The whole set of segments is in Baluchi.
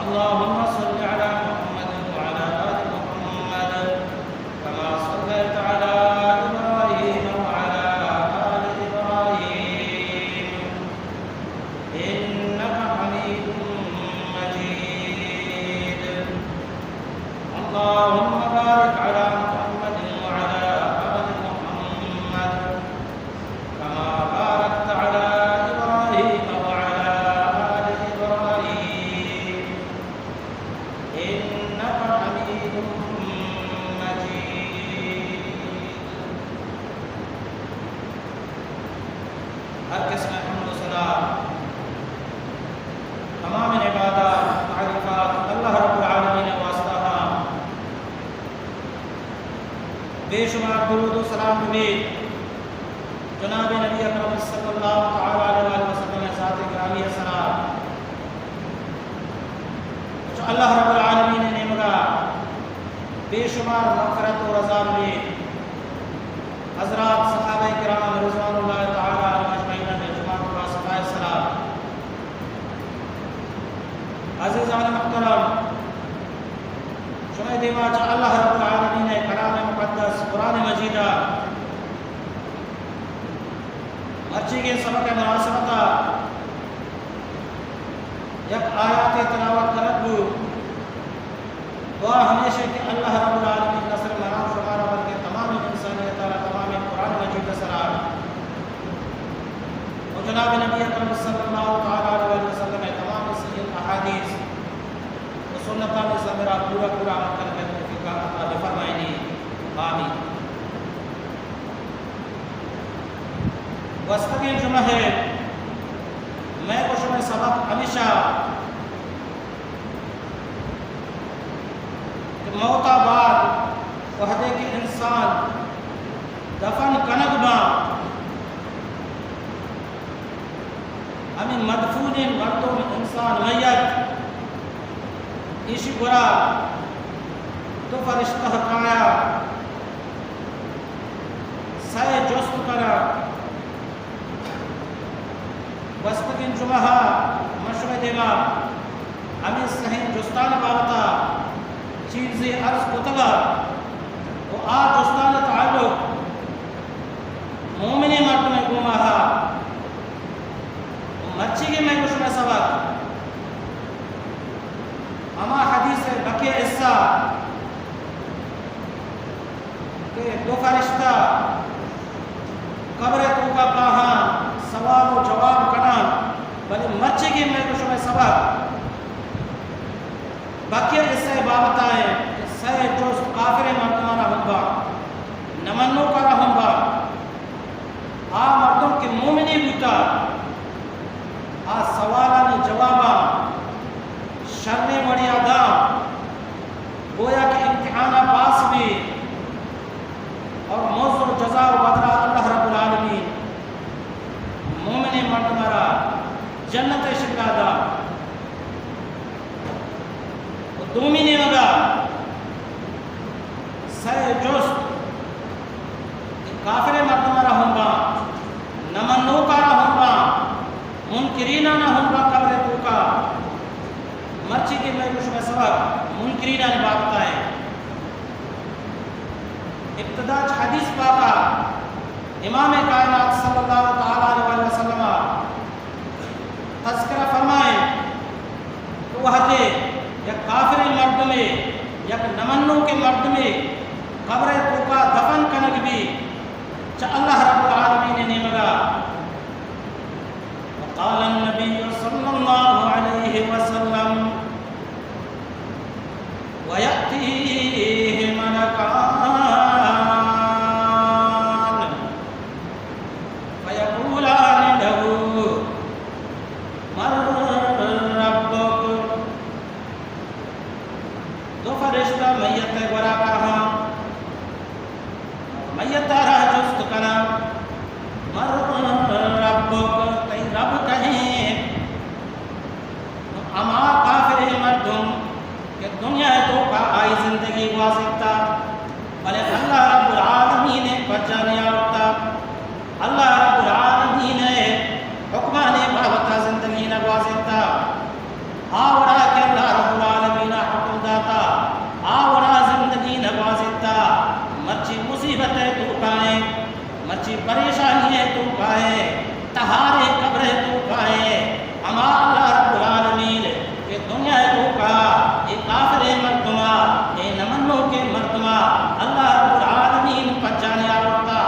اللهم صل على محمد وعلى آل محمد كما صليت على إبراهيم وعلى آل إبراهيم إنك حميد مجيد. اللهم بارك على محمد وعلى آل محمد كما باركت على إبراهيم وعلى آل إبراهيم إنك حميد مجيد. ہر قسم حمد و ثنا، تمام عبادات، تعریفات اللہ رب العالمین واسطہ ہاں۔ بے شمار درود و سلام ببیت جناب نبی اکرم صلی اللہ تعالی علیہ وآلہ وسلم ذات گرامی سرا، چہ اللہ رب العالمین نیمگا بے شمار مغفرت و رضا ببیت۔ حضرات صحابہ کرام رضوان اللہ تعالی علیہم اجمعین نے جماعت و صفائے سرا، عزیزان محترم، شمئے دیما چہ اللہ رب العالمین کلام مقدس قرآن مجید مرچیگیں سبق مناسبتا یک آیاتے تلاوت کنگ بو۔ دعا ہمیش کہ اللہ رب العالمین نہ صرف منا و شمارا بلکہ تمام انسانیت را تمام قرآن مجید سرا و جناب نبی اکرم صلی اللہ تعالی علیہ وسلم تمام صحیح احادیث و سنتانی سرا پورا پورا عمل کنگ توفیق عطا بفرمائینی۔ آمین۔ گوستگیں جمعہ ء مئے گوشگ ء سبق ہمیشہ کہ موت ء بعد وہدے کہ انسان دفن کنگ باں، ہمے مدفونیں مردم، انسان، میت، ایشی گورا دو فرشتہ کایا، سئے جست کنا۔ گوستگیں جمعہ ء من شمئے دیما ہمے سہیں جستان بابتا چیزے عرض کتگ ء آ جستان تعلق مومنیں مردمے گوما ء و مرچیگیں مئے گوشگ ء سبق ہما حدیث ء بقیہ حصہ کہ دو فرشتہ قبر ء توکا کاہاں سوال و جواب کناں، بلے مرچیگیں مئے گوشگ ء سبق بقیہ حصہ ء بابت ء کہ سئے جست کافریں مردماں را ہم با، نمنوکاں را ہم با۔ آ مردم کہ مومنے بوتا، آ سوالانی جواباں شریں وڑیا داں، گویا کہ امتحانا پاس بی اور مزد و جزا و بدلہ اللہ رب العالمین مومنیں مردم را جنت شکلا داں۔ و دومی نیمگا سئے جست کہ کافریں مردم را ہم با، نمنوکا را ہم با، منکرینانا ہم با قبر توکا۔ مرچی کہ مئے گوشگ ء سبق منکرینانی بابتا ہے۔ ابتدا چہ حدیث پاکا امام کائنات صلی اللہ تعالی علیہ وسلم تذکرہ فرمائیں کہ وہدے یک کافریں مردمے، یک نمنوکیں مردمے قبر ء توکا دفن کنگ بی چہ اللہ رب العالمین ء نیمگا۔ وقال النبی صلی اللہ علیہ وسلم، ويأتيه ملكان فيقولان له من ربك۔ دو فرشتہ میت ء گورا کاہاں، میت ء چی پریشانی ءِ توکا ایں، تہاریں قبر ءِ توکا ایں، ہما اللہ رب العالمین کہ دنیا ءِ توکا اے کافریں مردما، اے نہ منوکیں مردما اللہ رب العالمین پجا نیاورتا،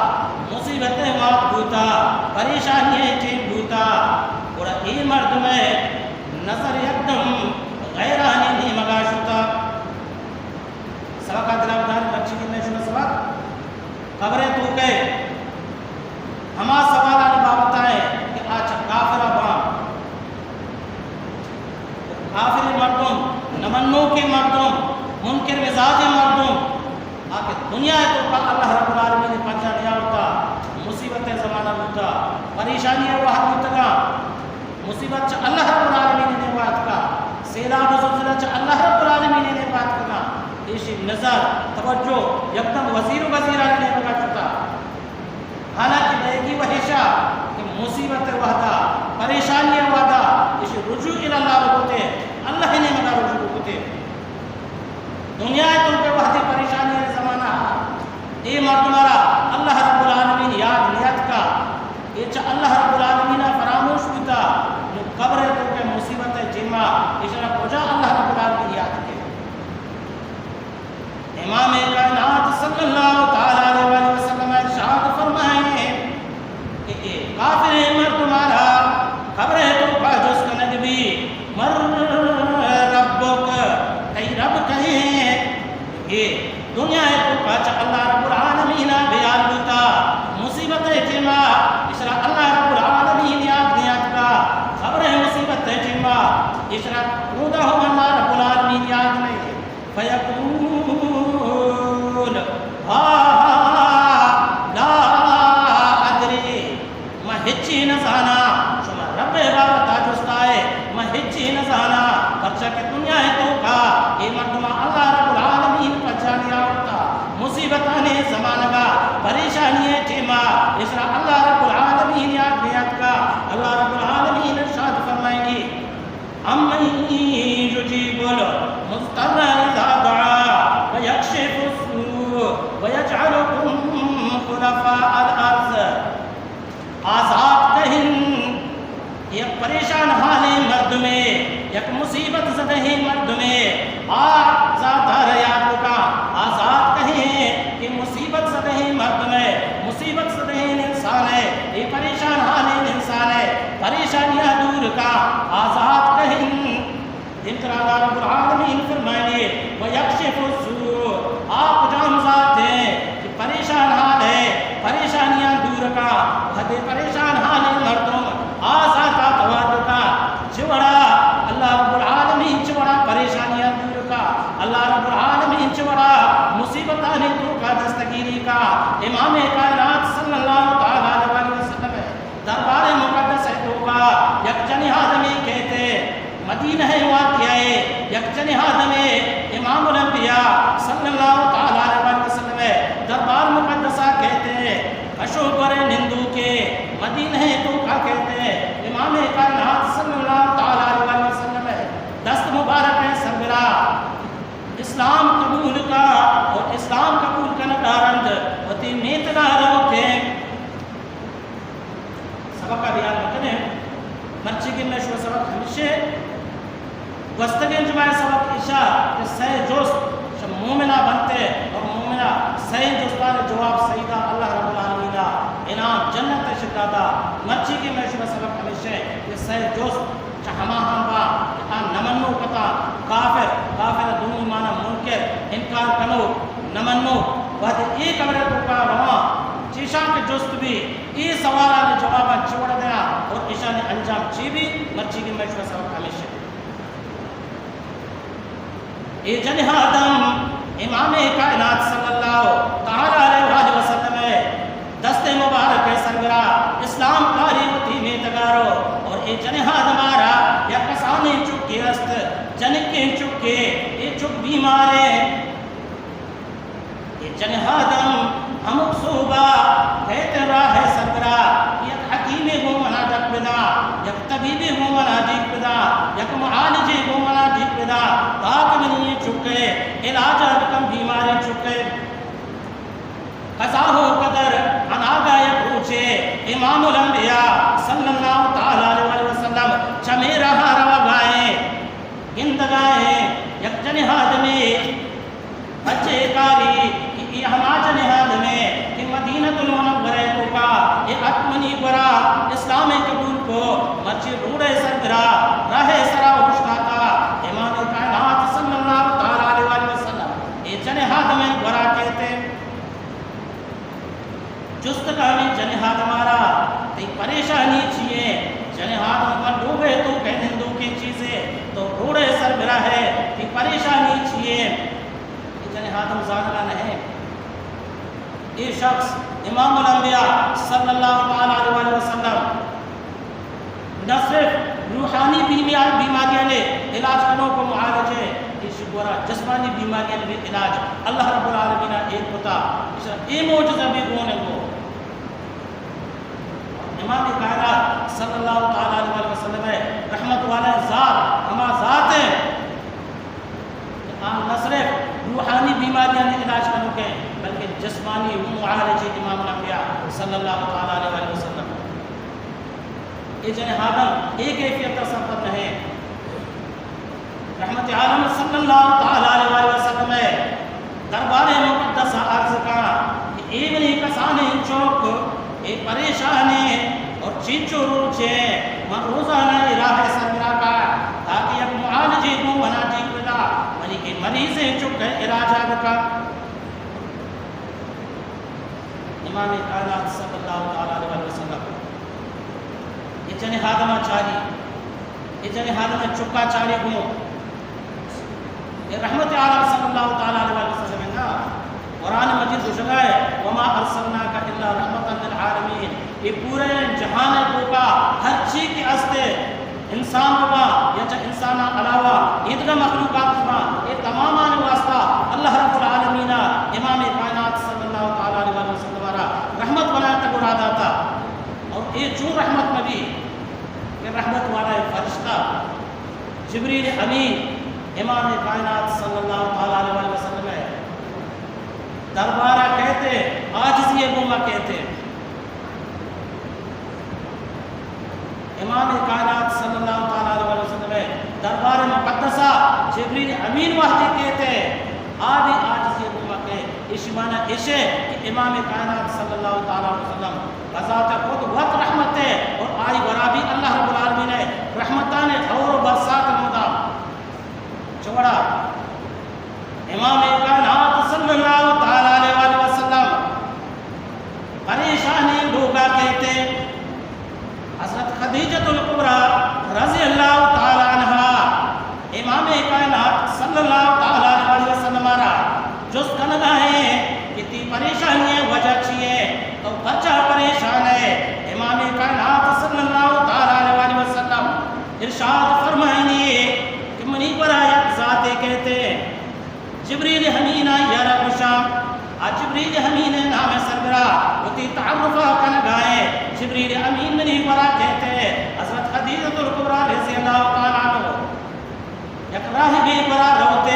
مصیبت ءِ وہد بوتا، پریشانی ءِ ٹیم بوتا، گڑا اے مردم ءِ نظر یکدم غیرانی نیمگا شتا۔ سبق ءَ دلا بدار، مرچی کہ مئے شمئے سبق قبر ءِ توکا ہما سوالانی بابت ءَ کہ آ چہ کافر ءَ باں، کافریں مردم، نہ منوکیں مردم، منکر مزاجیں مردم، آ کہ دنیا ءِ توکا اللہ رب العالمین ءِ پجا نیاورتا، مصیبت ءِ زمانہ بوتا، پریشانی ءِ وہد بوتگاں، مصیبت چہ اللہ رب العالمین ءِ نیمگا اتکا، سیلاب و زلزلہ چہ اللہ رب العالمین ءِ نیمگا اتکگاں، ایشی نظر، توجہ یکدم وزیر و وزیرانی نیمگا شتا۔ حالانکہ بئیگی وہشا کہ مصیبت ءِ وہدا، پریشانی ءِ وہدا ایشی رجوع الی اللہ بکتے، اللہ ءِ نیمگا رجوع بکتے۔ دنیا ءِ توکا وہدے پریشانی ءِ زمانہ ءَ اے مردم ءَ را اللہ رب العالمین یاد نیاتکا، اے چہ اللہ رب العالمین ءَ فراموش بوتا، نوں قبر ءِ توکا مصیبت ءِ ٹیما ایشرا کجا اللہ رب العالمین یاد کئے؟ امام کائنات صلی اللہ تعالی علیہ وآلہ وسلم ارشاد فرمائے کہ اے کافریں مردمارا قبر ءِ توکا جست کنگ بی، من ربک، تئی رب کئے؟ اے دنیا ءِ توکا چہ اللہ رب العالمین ءَ بے حال بوتا، مصیبت ءِ ٹیما ایشرا اللہ رب العالمین یاد نیاتکا، قبر ءِ مصیبت ءِ ٹیما ایشرا اودا ہم اللہ رب العالمین یاد نئے۔ فیقول، ہا، لا ادری، من ہچی نزاناں۔ شما رب ءِ بابت ءَ جستا ئے، من ہچی نزاناں، پرچا کہ دنیا ءِ توکا اے مردماں اللہ رب العالمین پجا نیاورتا، مصیبتانی زمانگا، پریشانی ٹیما ایشرا اللہ رب العالمین یاد نیاتکا۔ اللہ رب العالمین ارشاد فرمائیں گی، امن یجیب المضطر اذا دعا ویکشف السوء ویجعلکم خلفاء الارض۔ آ ذات کئے اِنت، یک پریشان حالیں مردمے، یک مصیبت زدہیں مردمے، آ ذات ءَ را یاد بکاں، آ ذات کئے اِنت کہ مصیبت زدہیں مردمے، مصیبت زدہیں انسانے، اے پریشان حالیں انسانے، پریشانیاں دور کاں، آ ذات کئے اِنت۔ دیمترا اللہ رب العالمین فرمائیت، ویکشف السوء، آ کجام ذات اِنت کہ پریشان حال اِنت، پریشانیاں دور کاں، وہدے پریشان حالیں مردم آ ذات ءَ توار بکاں، چہ وڑا اللہ رب العالمین چہ وڑا پریشانیاں دور کاں، اللہ رب العالمین چہ وڑا مصیبتانی توکا دستگیری کاں۔ امام کائنات صلی اللہ تعالی علیہ وسلم ءِ دربار مقدس ءِ توکا یک جنیں آدمے کئیت، مدینہ ءِ واقعہ اِنت، یک جنیں آدمے امام الانبیاء صلی اللہ تعالی علیہ وسلم ءِ دربار مقدس ءَ کئیت، کش ءُ گور ءِ نندوکے، مدینہ ءِ توکا کئیت، امام کائنات صلی اللہ تعالی علیہ وسلم ءِ دست مبارک ءِ سربرا اسلام قبول کاں اور اسلام قبول کنگ ءَ رند وتی میتگ ءَ روت۔ سبق ءَ بیان بکنیں۔ مرچیگیں مئے شمئے سبق ہمیش اِنت۔ گوستگیں جمعہ ءِ سبق ایش اَت کہ سئے جست چہ مومن ءَ بنت اور مومن ءَ سئیں جستانی جواب صحیح دات، اللہ رب العالمین ءَ انعام جنت ءِ شکل ءَ دات۔ مرچیگیں مئے شمئے سبق ہمیش اِنت کہ سئے جست چہ ہماہاں باں کہ آ نہ منوک اتاں، کافر، کافر ءِ دومی مانا منکر، انکار کنوک، نہ منوک، وہدے اے قبر ءِ توکا رواں، چیشاں کہ جست بی، اے سوالانی جواباں چہ وڑ دیاں اور ایشانی انجام چی بی، مرچیگیں مئے شمئے سبق ہمیش اِنت۔ اے جنیں آدم امام کائنات صلی اللہ تعالی علیہ وآلہ وسلم ءِ دست مبارک ءِ سربرا اسلام کاری وتی میتگ ءَ رو اور اے جنیں آدم ءَ را یک کسانیں چکے است، جنکیں چکے، اے چک بیمار اِنت۔ اے جنیں آدم ہمک سوب ءَ کئیت راہ ءِ سربرا، یک حکیمے گوں منا ڈک بداں، یک طبیبے گوں منا ڈیک بداں، یک معالجے گوں منا ڈیک بداں، تاکہ منی اے چک ءِ علاج ءَ بکن، بیماریں چک ءِ قضا ءُ قدر اناگہ یک پریشانی چیئے؟ جنیں آدم من لوگے تو کہ نندوکیں چیزے، تو روڑے سر برا ہے، تی پریشانی چیئے؟ اے جنیں آدم زانگا نہیں۔ اے شخص امام الانبیاء صلی اللہ تعالی علیہ وآلہ وسلم نہ صرف روحانی بیمار-، بیماریاں نے علاج کنوکو معالج ہے، ایشی گورا جسمانی بیماریاں نے بھی علاج اللہ رب العالمین ایک کتا۔ ایشا اے معجزہ بھی گون ہے وہ۔ امام کائنات صلی اللہ تعالی علیہ وآلہ وسلم ہے، رحمت والا ذات، ہما ذات ہے کہ آ نہ صرف روحانی بیماریاں نے علاج کنوکے، بلکہ جسمانی ہم معالج امام الانبیاء صلی اللہ تعالی علیہ وآلہ وسلم۔ اے جنیں آدم اے کیفیت سرپد نہیں۔ رحمت عالم صلی اللہ تعالی علیہ وآلہ وسلم ءِ دربار مقدس ءَ عرض کاں کہ اے منی کسانیں چک، اے پریشان ایں اور چنچو روچ ایں، من روزانہ اے راہ ءِ سر برا کاں تاکہ یک معالجے گوں منا ٹھیک بدا، منی اے مریضیں چک ءِ علاج ءَ بکاں۔ امام کائنات صلی اللہ تعالی علیہ وسلم اے جنیں آدم ءَ چاری، اے جنیں آدم ءِ چکا چاری گوں۔ اے رحمت عالم صلی اللہ تعالی علیہ وسلم نا، قرآن مجید گوشگا ہے، وما ارسلناک الا رحمتا للعالمین۔ اے پورے جہان ءِ توکا ہر چی کہ است ہے، انسان ببا یا چہ انسان علاوہ ایدگہ مخلوقات ببا، اے تمامان واسطہ اللہ رب العالمین امام کائنات صلی اللہ تعالی علیہ وسلم را رحمت بنائے تک را داتا۔ اور اے چون رحمت نبی کہ رحمت والا فرشتہ جبریل امین امام کائنات صلی اللہ تعالی علیہ وسلم ءِ دربارا کئیت، عاجزی گوما کئیت۔ امام کائنات صلی اللہ تعالی علیہ وسلم ءِ دربار مقدسا جبریل امین وہدے کئیت، آ بھی عاجزی گوما کئیت۔ ایشی معنی ایش ہے کہ امام کائنات صلی اللہ تعالی علیہ وسلم بذات خود وت رحمت ہے اور آئی گورا بھی اللہ رب العالمین ءِ رحمتان اور برسات مدام۔ چوڑا امام کائنات صلی اللہ تعالی علیہ وآلہ وسلم پریشانیں لوگا کئیت۔ حضرت خدیجۃ الکبریٰ رضی اللہ تعالی عنہا امام کائنات صلی اللہ تعالی علیہ وسلم را جست کنگا ہیں کہ تی پریشانی ءِ وجہ چی ہے؟ تو پرچا پریشان ہے؟ امام کائنات صلی اللہ تعالی علیہ وسلم ارشاد فرمائنی کہ منی گورا یک ذاتے کئیت، جبریل امین آئی ءَ را گوشاں، آ جبریل امین ءِ نام ءِ سربرا وتی تعارف ءَ کنگا ایں۔ جبریل امین منی گورا کئیت، حضرت خدیجۃ الکبریٰ رضی اللہ تعالی عنہا یک راہبے گورا روت۔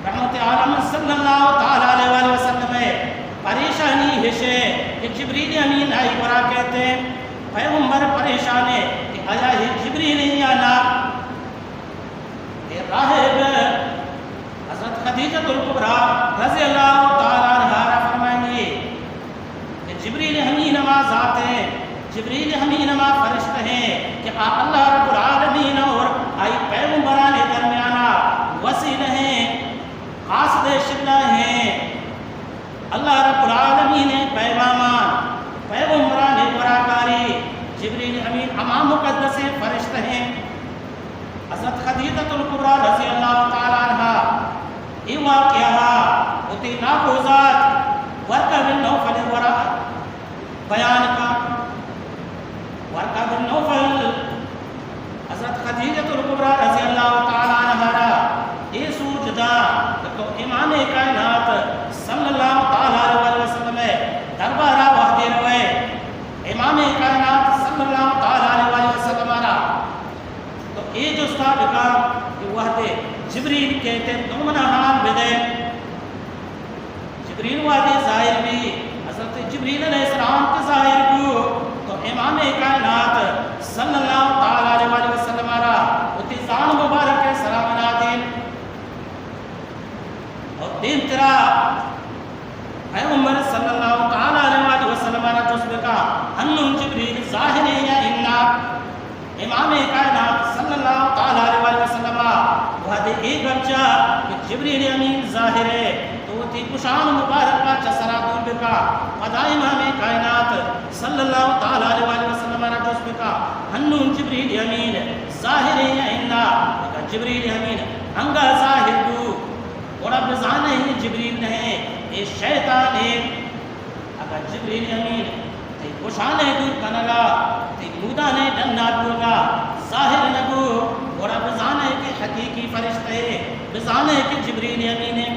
رحمت عالم صلی اللہ تعالی علیہ وآلہ وسلم ءِ پریشانی ایش ہے کہ جبریل امین آئی گورا کئیت، پیغمبر پریشان ہے کہ آیا اے جبریل یا نا؟ اے راہب حضرت خدیجۃ الکبریٰ رضی اللہ تعالی عنہا را فرمائنی کہ جبریل امین ہما ذات ہیں، جبریل امین ہما فرشتہ ہیں کہ آ اللہ رب العالمین اور آئی پیغمبران درمیانا وسیلہ ہیں، قاصد شبلہ ہیں۔ اللہ رب العالمین ءِ پیغامان پیغمبران ءِ گورا کاری۔ جبریل امین ہما مقدسیں فرشتہ ہیں۔ حضرت خدیجۃ الکبریٰ رضی اللہ تعالی عنہا اے واقعہ وتی ناکوزات ورقہ بن نوفل ءِ گورا بیان کا۔ ورقہ بن نوفل حضرت خدیجۃ الکبریٰ رضی اللہ تعالی عنہا را اے سوج دا کہ تو امام کائنات صلی اللہ تعالی علیہ وسلم ءِ دربارا وہدے روئے، امام کائنات صلی اللہ تعالی علیہ وسلم را تو اے جستا بکا کہ وہدے جبریل کئیت تو منا حال بدے۔ جبریل وہدے ظاہر بی، حضرت جبریل علیہ السلام کہ ظاہر بو تو امام کائنات صلی اللہ تعالی علیہ وآلہ وسلم را وتی زان مبارک ءِ سرا منادین اور دیمترا پیغمبر صلی اللہ تعالی علیہ وآلہ وسلم را جست بکا، ہنوں جبریل ظاہر ہے یا انا؟ امام کائنات صلی اللہ تعالی علیہ وآلہ وسلم وہدے اے گپ جا کہ جبریل امین ظاہر ہے تو وتی پشان مبارکا چہ سرا دور بکا۔ پدا امام کائنات صلی اللہ انوں جبریل امین ظاہر ایں یا انا؟ اگاں جبریل امین انگا ظاہر بو، گڑا بزانئے اے جبریل نہ ایں، اے شیطان ایں۔ اگاں جبریل امین تئی گشانے دور کنگا، تئی مودانے ڈنا بوگا ظاہر نہ بو، گڑا بزانئے کہ حقیقی فرشتہ ایں، بزانئے کہ جبریل امین ایں۔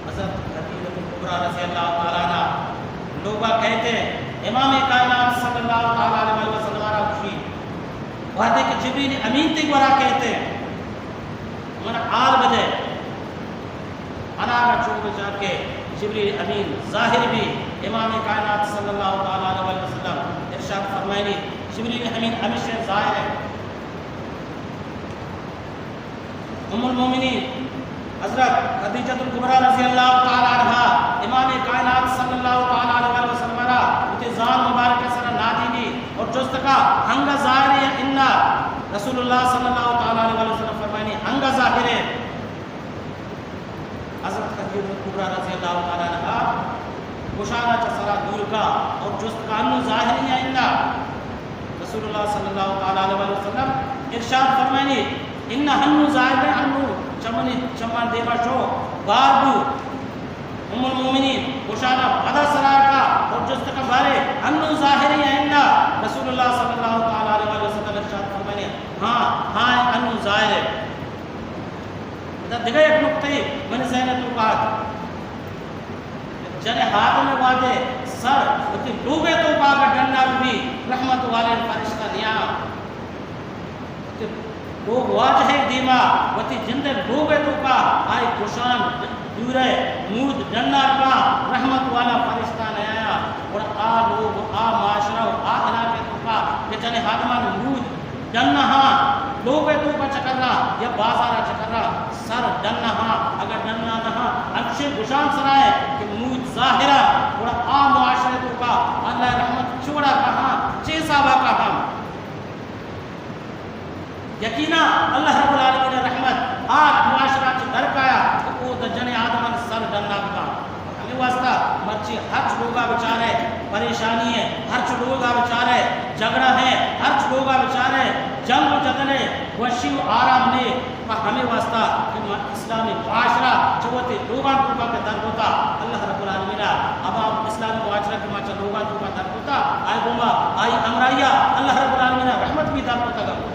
حضرت خدیجۃ الکبریٰ رضی اللہ تعالیٰ عنہا لوگا کئیت، امام کائنات صلی اللہ تعالیٰ علیہ وسلم ءَ را گوشی، وہدے کہ جبریل امین تئی گورا کئیت، من حال بدے، اناگا چو بجا کہ جبریل امین ظاہر بی۔ امام کائنات صلی اللہ تعالیٰ علیہ وسلم ارشاد فرمائنی، جبریل امین ہمیشہ ظاہر ایں۔ ام المومنین حضرت خدیجۃ الکبریٰ رضی اللہ تعالیٰ عنہا امام کائنات صلی اللہ تعالیٰ علیہ وسلم ءَ را وتی زان مبارک ءِ سرا نادینی اور جست کا، انگا ظاہر ایں یا انا؟ رسول اللہ صلی اللہ تعالیٰ علیہ وسلم فرمائنی، انگا ظاہر ایں۔ حضرت خدیجۃ الکبریٰ رضی اللہ تعالیٰ عنہا گشانا چہ سرا دور کا اور جست کا، انوں ظاہر ایں یا انا؟ رسول اللہ صلی اللہ تعالیٰ علیہ وسلم ارشاد فرمائنی، انا، ہنوں ظاہر ایں، ہنوں چمنی چمان دیما شو، گار بو۔ ام المومنین گشانا پدا سرا کا اور جست کا، بارے ہنوں ظاہر ایں یا انا؟ رسول اللہ صلی اللہ تعالیٰ علیہ وسلم ارشاد فرمائنی، ہاں، ہاں، ہنوں ظاہر ایں۔ ادا دگہ یک نقطہ ئے منی ذہن ءِ توکا ات۔ جنین آدم ءِ وہدے سر وتی لوگ ءِ توکا اگاں ڈنا بی، رحمت والیں فرشتہ نیاں۔ وتی لوگ واجہ ءِ دیما، وتی جند ءِ لوگ ءِ توکا آئی گشان دور ءَ، مود ڈنا بکاں، رحمت والا فرشتہ نیایا، گڑا آ لوگ، آ معاشرہ و آ علاقہ ءِ توکا کہ جنین آدمانی مود ڈنہاں، لوگ ءِ توکا چکرا یا بازار ءَ چکرا، سر ڈنہاں، اگاں ڈنا نہ ہاں، انچیں گشان سرا ایں کہ مود ظاہرا، گڑا آ معاشرہ ءِ توکا اللہ ءِ رحمت چوڑا کاہاں، چے حسابا کاہاں؟ یقینا اللہ رب العالمین ءِ رحمت آ معاشرہ چہ در کایا کہ اودا جنین آدمانی سر ڈنا بکاں۔ ہمے واسطہ مرچی ہرچ لوگا بچارئے پریشانی ایں، ہرچ لوگا بچارئے جھگڑا ایں، ہرچ لوگا بچارئے جنگ و جدل ایں، وشی و آرام نے، پہ ہمے واسطہ کہ ما اسلامی معاشرہ چہ وتی لوگاں توکا کہ در کتا، اللہ رب العالمین ءَ ہما اسلامی معاشرہ کہ ما چہ لوگاں توکا در کتا، آئی گوما آئی ہمراہیا اللہ رب العالمین ءَ رحمت بھی در کتگ۔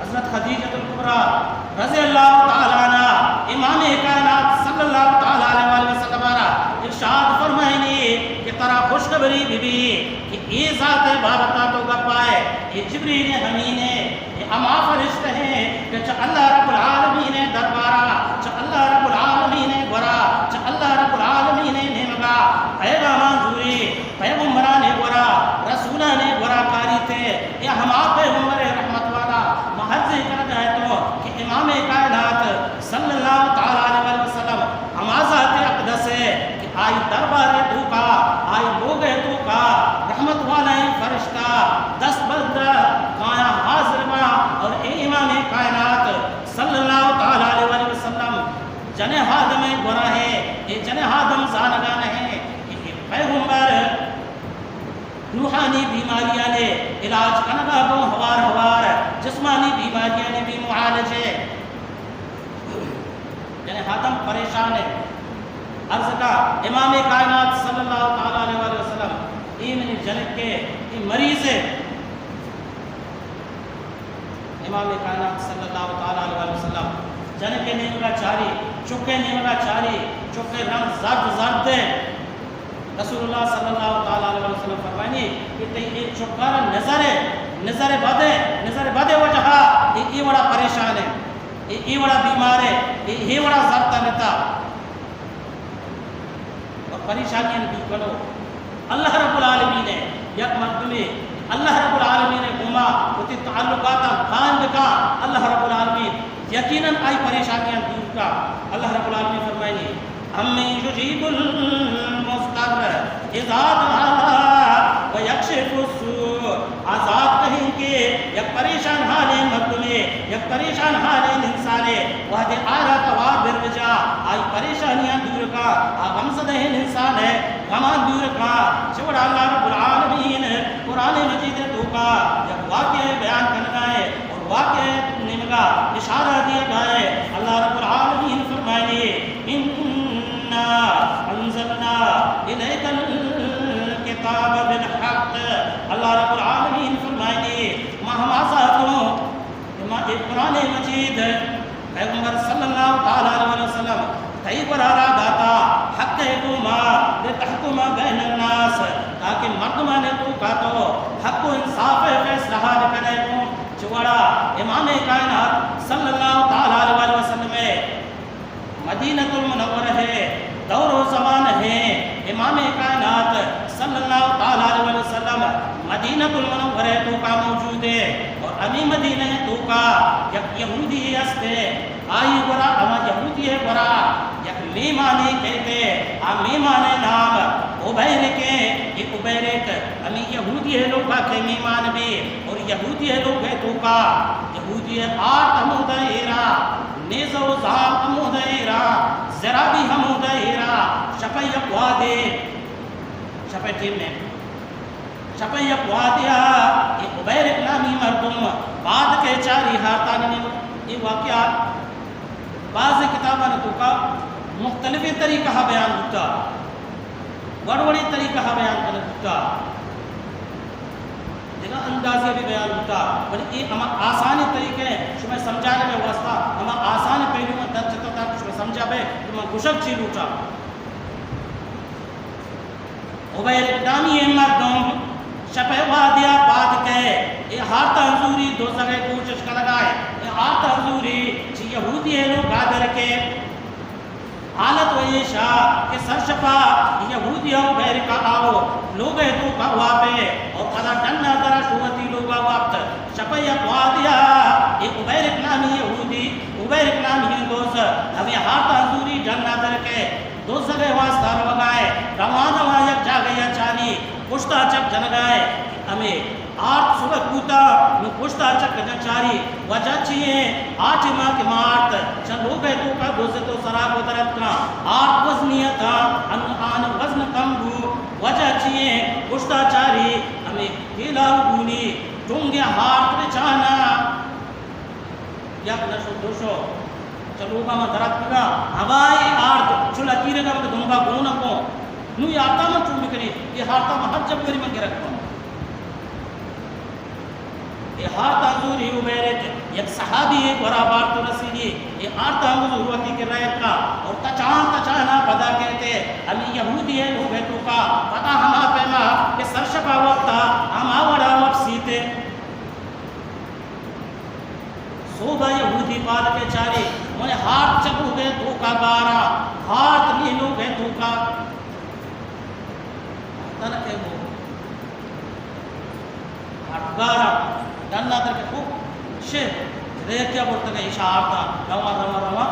حضرت خدیجۃ الکبریٰ رضی اللہ تعالیٰ عنہا امام کائنات صلی اللہ تعالیٰ علیہ وسلم ءَ را ارشاد فرمائنی کہ ترا خوشخبری بہ بی کہ اے ذات ءِ بابتا تو گپائے، اے جبریل امین ایں، اے ہما فرشتہ ایں کہ چہ اللہ رب العالمین ءِ دربارا، چہ اللہ رب العالمین ءِ گورا، چہ اللہ رب العالمین ءِ نیمگا پیغاماں زوری۔ پیغمبرانی گورا، رسولانی گورا کاریت، اے ہما پیغمبر رحمت والا، ما عرض کنگا اتوں کہ امام کائنات صلی اللہ تعالیٰ علیہ وسلم ہما ذات اقدس ایں کہ آئی دربار ءِ توکا، آئی لوگ ءِ توکا رحمت والائیں فرشتہ دست بندہ کایاں حاضر باں اور اے امام کائنات صلی اللہ تعالیٰ علیہ وسلم جنین آدم ءِ گورا ایں، اے جنین آدم زانگا نہ ایں کہ اے پیغمبر روحانی بیماریانی علاج کنگا گوں ہوار ہوار جسمانی بیماریانی بھی معالج ایں۔ جنین آدم پریشان ایں۔ عرض کا امام کائنات صلی اللہ تعالیٰ علیہ وسلم، اے منی جنکے، اے مریض ایں۔ امام کائنات صلی اللہ تعالیٰ علیہ وسلم جنکے نیمگا چاری، چکے نیمگا چاری، چکے رنگ زرد زرد ایں۔ رسول اللہ صلی اللہ تعالیٰ علیہ وسلم فرمائنی کہ تئی اے چکارا نظر ایں، نظر بد ایں، نظر بد ءِ وجہا اے، اے وڑا پریشان ایں، اے، اے وڑا بیمار ایں، اے، اے وڑا زرد ایں۔ اور پریشانیاں دور کنوک اللہ رب العالمین ایں۔ یک مردمے اللہ رب العالمین ءِ گوما وتی تعلقاتاں قائم بکاں، اللہ رب العالمین یقیناً آئی پریشانیاں دور کا۔ اللہ رب العالمین فرمائنی، امن یجیب المضطر اذا دعا و یکشف السوء۔ آ ذات کئے ایں کہ یک پریشان حالیں مردمے، یک پریشان حالیں انسانے، وہدے آرا توار برجا، آئی پریشانیاں دور کا، آ غمزدہیں انسان ایں، زمان دور کا، چہ وڑا اللہ رب العالمین قرآن مجید توکا یک واقعہ بیان کنگا ہے اور واقعہ نیمگا اشارہ دیا گیا ہے۔ اللہ رب العالمین فرمائے، انا انزلنا الیک الکتاب بالحق۔ اللہ رب العالمین فرمائے، ما ہما ذاتوں، ما اے قرآن مجید پیغمبر صلی اللہ تعالی علیہ وسلم تئی گورا را داتا حق ءِ گوما، لتحکم بین الناس، تاکہ مردمانی توکا تو حق و انصاف ءِ فیصلہ ءَ بکنے گوں۔ چہ وڑا امام کائنات صلی اللہ تعالی علیہ وسلم ءِ مدینہ المنورہ ءِ دور و زمان ءِ امام کائنات صلی اللہ تعالی علیہ وسلم مدینہ المنورہ ءِ توکا موجود ہے اور ہمے مدینہ ءِ توکا یک یہودی ہستے، آئی گورا، ہما یہودی ءِ گورا یک مہمانے کئیت، آ مہمان ءِ نام عبیرک ہے۔ اے عبیرک ہمے یہودی ءِ لوگا کہ مہمان بی اور یہودی ءِ لوگ ءِ توکا یہودی ءِ آرت ہمودا ایرا، نیزہ و زام ہمودا ایرا، زرہ بی ہمودا ایرا، شپے یک وہدے، شپے ٹیم ءَ، شپے یک وہدے ءَ اے عبیرک نامی مردم پاد کئے چاری ہارتانی نیمگ۔ اے واقعہ بعض کتابانی توکا مختلفیں طریقہ ءَ بیان بوتا، وڑ وڑیں طریقہ ءَ بیان کنگ بوتا، دگہ اندازے بھی بیان بوتا، بلے اے ہما آسانیں طریقہ ہے شمئے سمجھانے ءِ واسطہ، ہما آسانیں پہلو من در چتا تاکہ شمئے سمجھا بے کہ من گوشگ چی لوٹا۔ عبیرک نامی اے مردم شپے وہدے ءَ پاد کئے، اے ہارتاں زوری دزگ ءِ کوشش کنگا ہے، اے ہارتاں زوری چہ یہودی ءِ لوگا در کئے۔ حالت و ایشا کہ سرشپا یہودی ءَ عبیرک ءَ آؤ لوگ ءِ توکا واپے اور پدا ڈنا درا شو وتی لوگا وپت۔ شپے یک وہدے ءَ اے عبیرک نامی یہودی، عبیرک نامی ہندوس ہمے ہارتاں زوری ڈنا در کئے۔ دزگ ءِ واسطہ روگا ہے، رواں رواں یک جاگہے ءَ چاری، پشتا چک جنگا ہے کہ ہمے آرت سبک بوتا، نوں پشتا چک جن چاری۔ وجہ چی ہے؟ آ ٹیما کہ ما آرت چہ لوگ ءِ توکا دزت و سرا گدرت کاں، آرت وزنی اتاں، انوں آن وزن کم بو۔ وجہ چی ہے؟ پشتا چاری، ہمے کیلا و گونی ٹنگ ءَ آرت بچانا۔ یک نشو دو شو چہ لوگا ما دراتکگاں، ہمائی آرت چو لکیرگا من دمبا گون کو۔ نوں اے آرتا من چون بکنی؟ اے آرتا من ہر جب کری من گرگ کن۔ اے آرتا زوری عبیرک یک صحابی ءِ گورا بارت و رسیگی۔ اے آرتا ہم زور وتی کرا اتکا اور تچان تچانا پدا کئیت، ہمے یہودی ءِ لوگ ءِ توکا پدا ہما پیما کہ سرشپا وپتا ہما وڑا وپسیت۔ سوبا یہودی پاد کئے چاری، مئے آرت چہ لوگ ءِ توکا گارا، آرت نی لوگ ءِ توکا۔ تنکہ وہ آرت گارا، ڈنا در کہ خوب شے، ریکیا برتگا ایشا آرتا، رواں، رواں، رواں،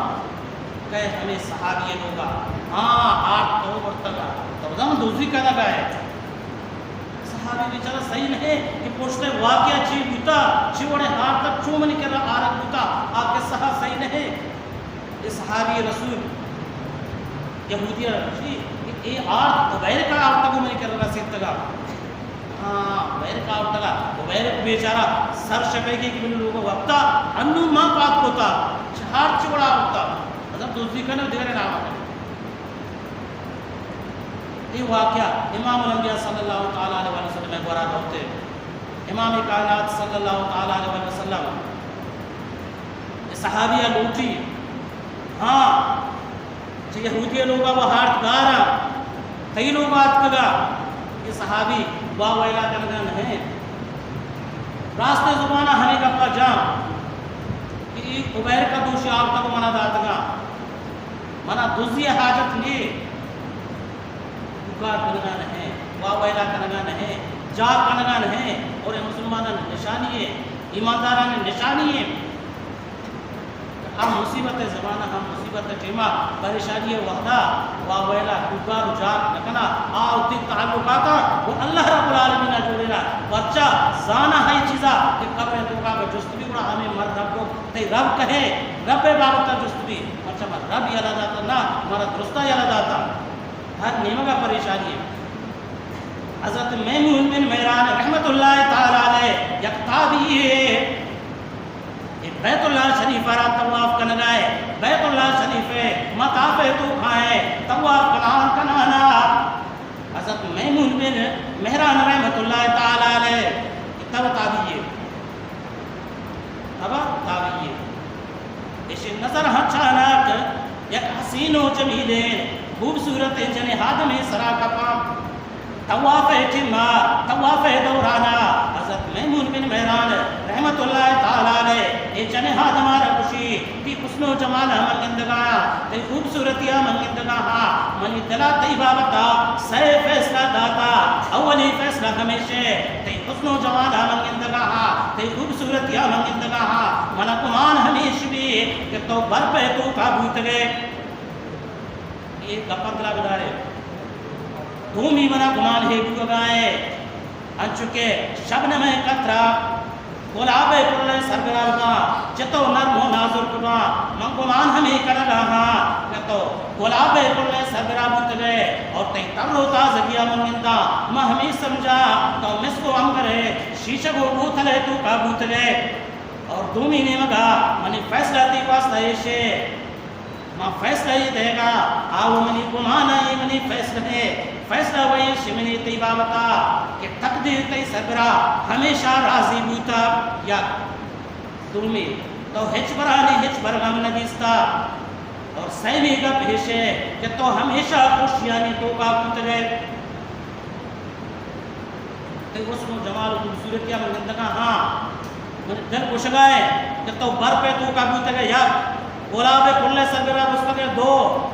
کئے ہمے صحابی ءِ لوگا۔ ہاں، آرت تو برتگا، تو دم دوزی کنگا ہے۔ صحابی بیچارہ صحیح نہ ہے کہ پشت ءِ واقعہ چی بوتا، چی وڑیں آرتک چو منی کرا آرگ بوتا، آ قصہ صحیح نہ ہے۔ اے صحابی رسول یہودی ءَ گوشی کہ اے آرت عبیرک ءَ آرتگ و منی کرا رسیتگا۔ ہاں، عبیرک ءَ آرتگا۔ عبیرک بیچارہ سر شپیگی کہ منی لوگ ءَ وپتا، انوں ما پاد کتا، چہ آرت چی وڑا آرتا، مطلب دزی کنے و دگرے نام کنے۔ اے واقعہ امام الانبیاء صلی اللہ تعالی علیہ وسلم ءِ گورا روت۔ امام کائنات صلی اللہ تعالی علیہ وسلم اے صحابی ءَ لوٹی، ہاں، چہ یہودی ءِ لوگا وہ آرت گارا، تئی لوگا آتکگا۔ اے صحابی وا ویلا کنگا نہ ایں۔ راستیں زبانا ہمے گپا جاں کہ اے عبیرک ءَ دوشی آرتگ و منا داتگا۔ منا دزی ءِ حاجت نیں، کوکار کنگا نہ ایں، واویلا کنگا نہ ایں، جاگ کنگا نہ ایں، اور اے مسلمانانی نشانی ایں، ایماندارانی نشانی ایں۔ آ مصیبت ءِ زمانہ، آ مصیبت ءِ ٹیما، پریشانی ءِ وہدا واویلا، کوکار و جاگ نہ کنا، آ وتی تعلقاتا گوں اللہ رب العالمین ءَ جوڑینا، پرچا زانا اے چیزا کہ قبر ءِ توکا کہ جست بی گڑا ہمے من رب، تئی رب کئے، رب ءِ بابت ءَ جست بی۔ پرچا من رب یلہ داتا؟ نا، مارا درستا یلہ داتا۔ ہر نیمگا پریشانی ہے۔ حضرت میمون بن مہران رحمت اللہ تعالی علیہ یک تابعی ہے۔ اے بیت اللہ شریف را طواف کنگا ہے، بیت اللہ شریف ہے، مطاف ہے تو کھائے طواف کنان کنانا۔ حضرت میمون بن مہران رحمت اللہ تعالی علیہ تب تابعی ہے۔ تبا تابعی ہے۔ ایشی نظر ہنچانک یک حسین و جمیلیں خوبصورتیں جنیں آدمے سرا کپاں۔ طواف ٹیما، طواف دورانا حضرت میمون بن مہران رحمت اللہ تعالی علیہ اے جنیں آدمارا گوشی، تئی حسن و جمالا من گندگا ہاں، تئی خوبصورتیا من گندگا ہاں، منی دلا تئی بابتا سئے فیصلہ داتا۔ اولی فیصلہ ہمیش ہے، تئی حسن و جمالا من گندگا ہاں، تئی خوبصورتیا من گندگا ہاں، منا گمان ہمیش بی کہ تو برپے توکا بوتگے۔ اے گپاں دلا بدارے۔ دومی منا گمان ہے بوگا ہے، انچو کہ شبنمے قطرہ گلابے پلے سربرا بکاں، چتو نرم و نازک بکاں، من گمان ہمے کنگا ہاں کہ تو گلابے پلے سربرا بوتگے اور تئی تر و تازگیا من گنداں، من ہمے سمجھاں تو مسک و عنبرے شیشگ و بوتلے توکا بوتگے۔ اور دومی نیمگا منی فیصلہ تئی واسطہ ایشے، ما فیصلہ اے دئیگا، آ و منی گمان اے منی فیصلہ اے، فیصلہ و ایش منی تئی بابتا کہ تقدیر تئی سربرا ہمیشہ راضی بوتا۔ یک۔ دومی، تو ہچبرانی ہچبر غم نہ دیستا۔ اور سیمی گپ ایش اے کہ تو ہمیشہ خوشیانی توکا بوتگے۔ تئی حسن و جمال و خوبصورتیا من گندگا ہاں۔ منی دل گوشگا ہے کہ تو برپے توکا بوتگے یک، گلابے پلے سربرا بستگے دو،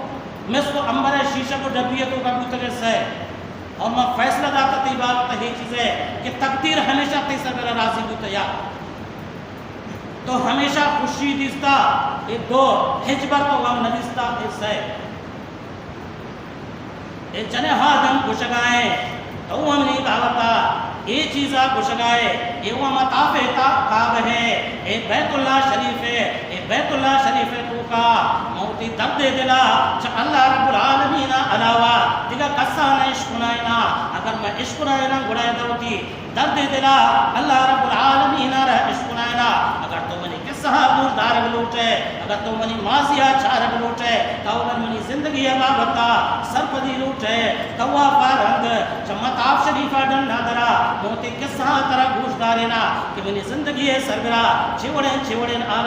مسک و عنبرے شیشگ و ڈبی توکا بوتگے سئے۔ اور ما فیصلہ داتا تئی بابتا اے چیزے کہ تقدیر ہمیشہ تئی سربرا راضی بوتا یک۔ تو ہمیشہ خوشی دیستا، اے دو، ہچبر تو غم نہ دیستا، اے سئے۔ اے جنیں آدم گوشگا ایں، تو ہمنی بابتا اے چیزا گوشگا اے، اے و مطاف تا کعبہ ہے، اے بیت اللہ شریف ہے، اے بیت اللہ شریف ہے توکا من وتی درد دلا چہ اللہ رب العالمین علاوہ دگہ کسا نہ اشکنائینا۔ اگر من اشکنائینا گڑا ادا وتی درد دلا اللہ رب العالمین را اشکنائینا۔ اگر تو منی قصہ گوش دارگ لوٹے، اگر تو منی ماضیا چارگ لوٹے، تو اگر منی زندگی بابتا سرپدی لوٹے، تو آ پارند چہ مطاف شریفا ڈنا درا من وتی قصہ ترا گوش دارینا کہ منی زندگی سربرا چی وڑیں چی وڑیں حال